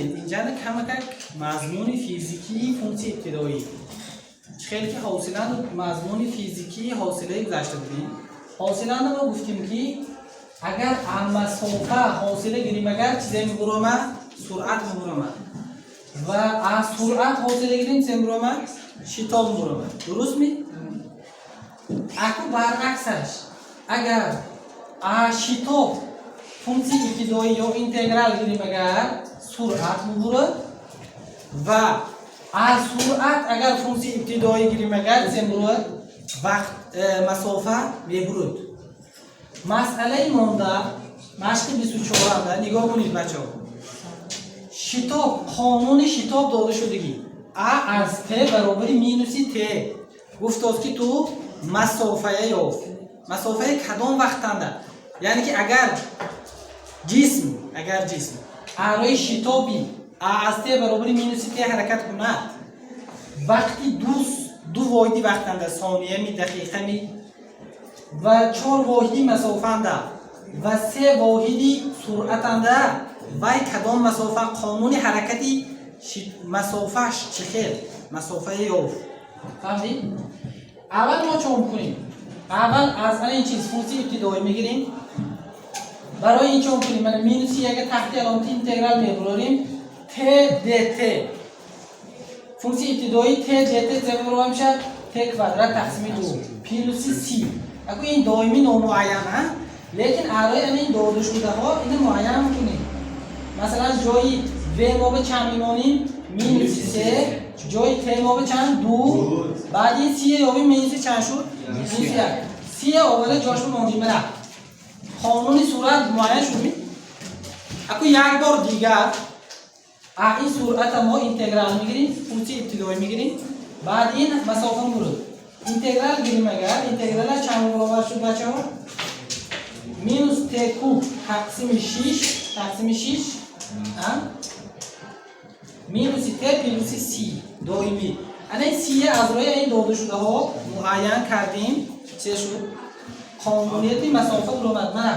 Бинед, инҷа камакак мазмуни физикии функсияи ибтидоӣ. Чӣ хеле ки ҳосиланду мазмуни физикии ҳосилаи гузашта будем. Ҳосиланда мо гуфтем, ки агар масофа ҳосила гирим, агар чизе мебуромад, суръат мебуромад. Ва аз суръат ҳосила гирим, чизе мебуромад, шитоб мебуромад. Дуруст ми? Акун баръаксаш, агар аз шитоб функсияи ибтидоӣ ё интеграл гирим, агар суръат мебурад ва аз суръат агар функсияи ибтидоӣ гирим, агар чизе мебурад, вақт, масофа мебурад. Масъалаи монда, машқи 24-анда нигоҳ кунед, бачаҳо. Шитоб, қонуни шитоб дода шудагӣ. А аз т баробари минуси т. Гуфтост, ки ту масофая ёфт. Масофаи кадом вақтанда? Яъне ки агар ҷисм арои шитоби а аз т баробари минуси т ҳаракат кунад, вақти ду воҳиди вақтанда, сониями, дақиқами, ва чор воҳиди масофаанда ва се воҳиди суръатанда, вай кадом масофа, қонуни ҳаракати масофааш чӣ хел, масофаи ёфт. Фаҳмидед? Аввал мо чӣ мекунем? Аввал аз ин чиз функсияи ибтидоӣ мегирем. Барои ин чӣ мекунем? Мана, минуси яга таҳти аломати интеграл мебурорем, т dt. Функсияи ибтидоӣ т dt зе баробар мешавад т квадрат тақсими ду плюси c. Аку ин доимӣ номуайян, а, лекин арои ин додашудаҳо ина муайян мекунем. Масалан, ҷои в мо ба чанд мемонем? Минуси се. Ҷои т мо ба чанд? Ду. Баъд ин си ёбим, минуси чанд шуд? Минуси як. Си оварда ҷош бимонем. Мана, қонуни суръат муайян шуд. Аку як бор дигар а ин суръата мо интеграл мегирем, функсияи ибтидоӣ мегирем, баъд ин масофа мурд. Интеграл гирим, агар интеграла чанд баробар шуд, бачаҳо? Минус т куб тақсими шиш, тақсими шиш, минуси т плюси си доимӣ. Ана, ин сия аз рӯи ин додашудаҳо муайян кардем. Че шуд? Қонунияти масофа буромад. Мана,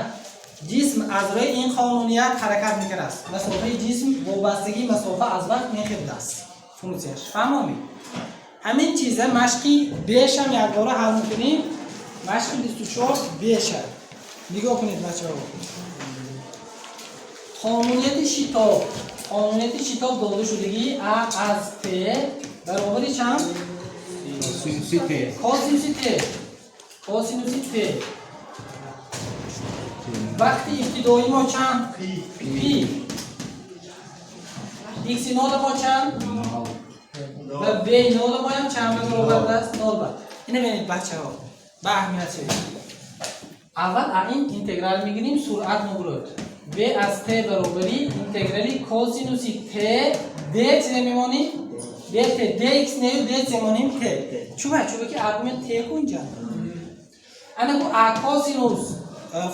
ҷисм аз рӯи ин қонуният ҳаракат мекардааст. Масофаи ҷисм, вобастагии масофа аз вақт мехебудааст функсияш. Фаҳмомед? Ҳамин чиза машқи бешам якбора ҳал мекунем. Машқи 24 беша нигоҳ кунед, бачаҳо. Қонунияти шитоб, қонунияти шитоб дода шудагӣ: а аз т баробари чанд? Синуси т. Косинуси т, косинуси т. Вақти ибтидоӣ мо чанд? Пи. Икси нола мо чанд ва в нола моям чанд ба баробар аст? Нол ба. Ина бинед, бачаҳо, ба аҳамият шавед. Аввал а ин интеграл мегирем, суръат мебурад. В аз т баробари интеграли косинуси т д чизе мемонем? Dt, dx нею, dt мемонем, т. Чуба? Чуба ки аргумент т кунҷа. Ана ку а косинус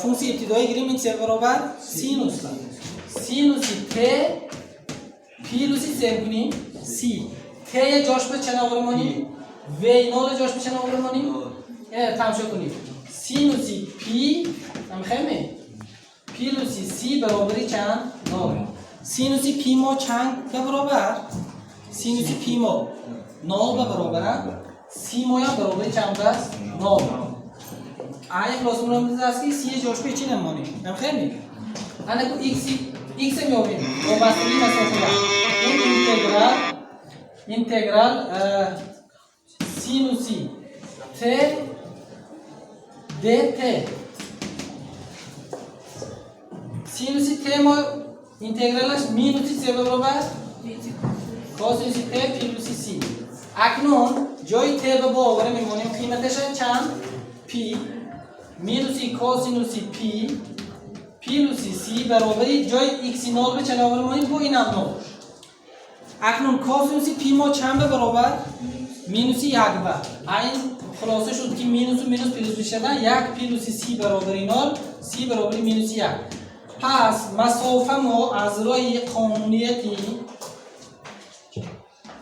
функсияи ибтидоӣ гирем, ин се баробар синус, синуси т плюси се кунем си. Т ҷош ба чанд овора монем? В нола ҷош ба чанд овора монем? Тамошо кунед, синуси пи ҳамхеме плюси си баробари чанд? Нол. Синуси пи мо чанд ба баробар? Синуси пи мо нол ба баробара. Си моям баробари чанд аст? Нол. Ай, хулоса муромиз аст, ки си ҷош ба чӣ намонем? Ҳамхеме? Ана ку икс, икс меёбем, вобастагии масофа. Ин интеграл синуси т dt. Синуси т мо интегралаш минуси се баробар косинуси т плюси си. Акнун ҷои т ба бо овара мемонем, қиматаша чанд? Пи. Минуси косинуси пи плюси си баробари ҷои икси нол ба чанд овара монем? Бо инам нол. Акнун косинуси пи мо чанд ба баробар? Минуси як ба. Айн хулоса шуд, ки минусу минус плюс мешавад, як плюси си баробари нол, си баробари минуси як. Пас масофа мо аз роҳи қонунияти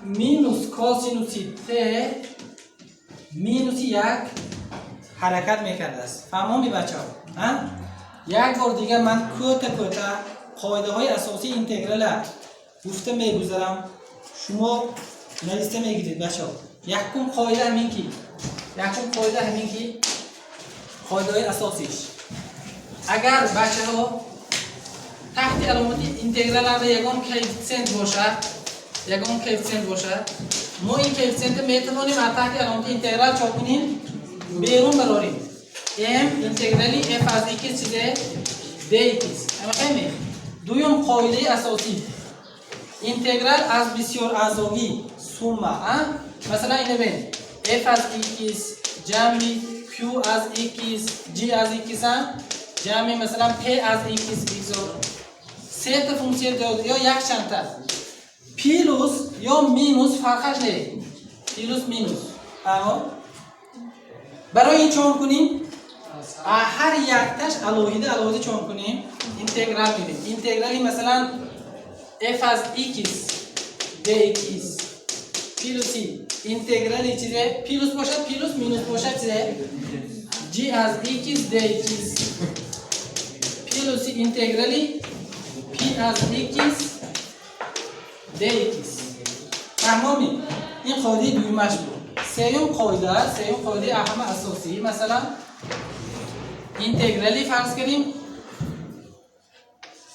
минус косинуси т минуси як ҳаракат мекардааст. Фаҳмоми, бачаҳо? Як бор дигар ман кӯта кӯта қоидаҳои асосии интеграла. Гуфта мегузарам, шумо нависта мегиред, бачаҳо. Якум қоида ҳамин ки қоидаҳои асосиш, агар, бачаҳо, таҳти аломати интегралада ягон коэффициент бошад, мо ин коэффициентро метавонем аз таҳти аломати интеграл чо кунем? Берун барорем. М интеграли f аз x чизе dx ҳамақайме. Дуюм қоидаи асосӣ: интеграл аз бисёр аъзогӣ сумма. Масалан, ина бин: f аз x ҷамъи q аз x g аз x ҷамъи, масалан, p аз x бигзор, сета функсия дод ё якчандта, плюс ё минус фарқаш не, плюс, минус. Фаҳмо? Барои ин чон кунем? Ҳар якташ алоҳида алоҳида чон кунем? Интеграл мегирем. Интеграли, масалан, f аз x dx плюси интеграли чизе, плюс бошад плюс, минус бошад чизе, g аз x dx плюси интеграли p аз x dx. Фаҳмоми? Ин қоидаи дуюмаш буд. Сеюм қоидаи аҳама асосӣ: масалан, интеграли, фарз кардем,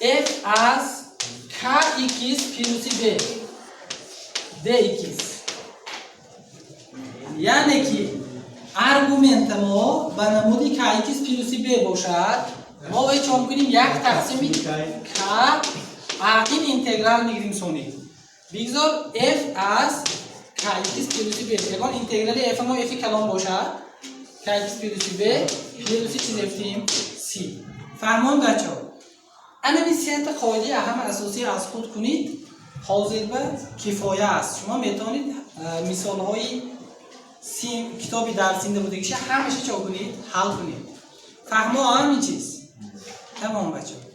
f аз kx плюси b dx, яъне ки аргумента мо ба намуди kx плюси b бошад, мо бояд чон кунем? Як тақсими k а ин интеграл мегирем. Сони бигзор f аз kx плюси b, ягон интеграли f мо, f калон бошад, kx плюси b плюси чиз ефтим c. Фаҳмон, бачаҳо? Анами сета қоидаи аҳами асосӣ аз худ кунед, ҳозир ба кифоя аст. Шумо метавонед мисолҳои китоби дарсинда будагиша ҳамаша чо кунед? Ҳал кунед. Фаҳмо ҳамин чиз? Тамом, бачаҳо.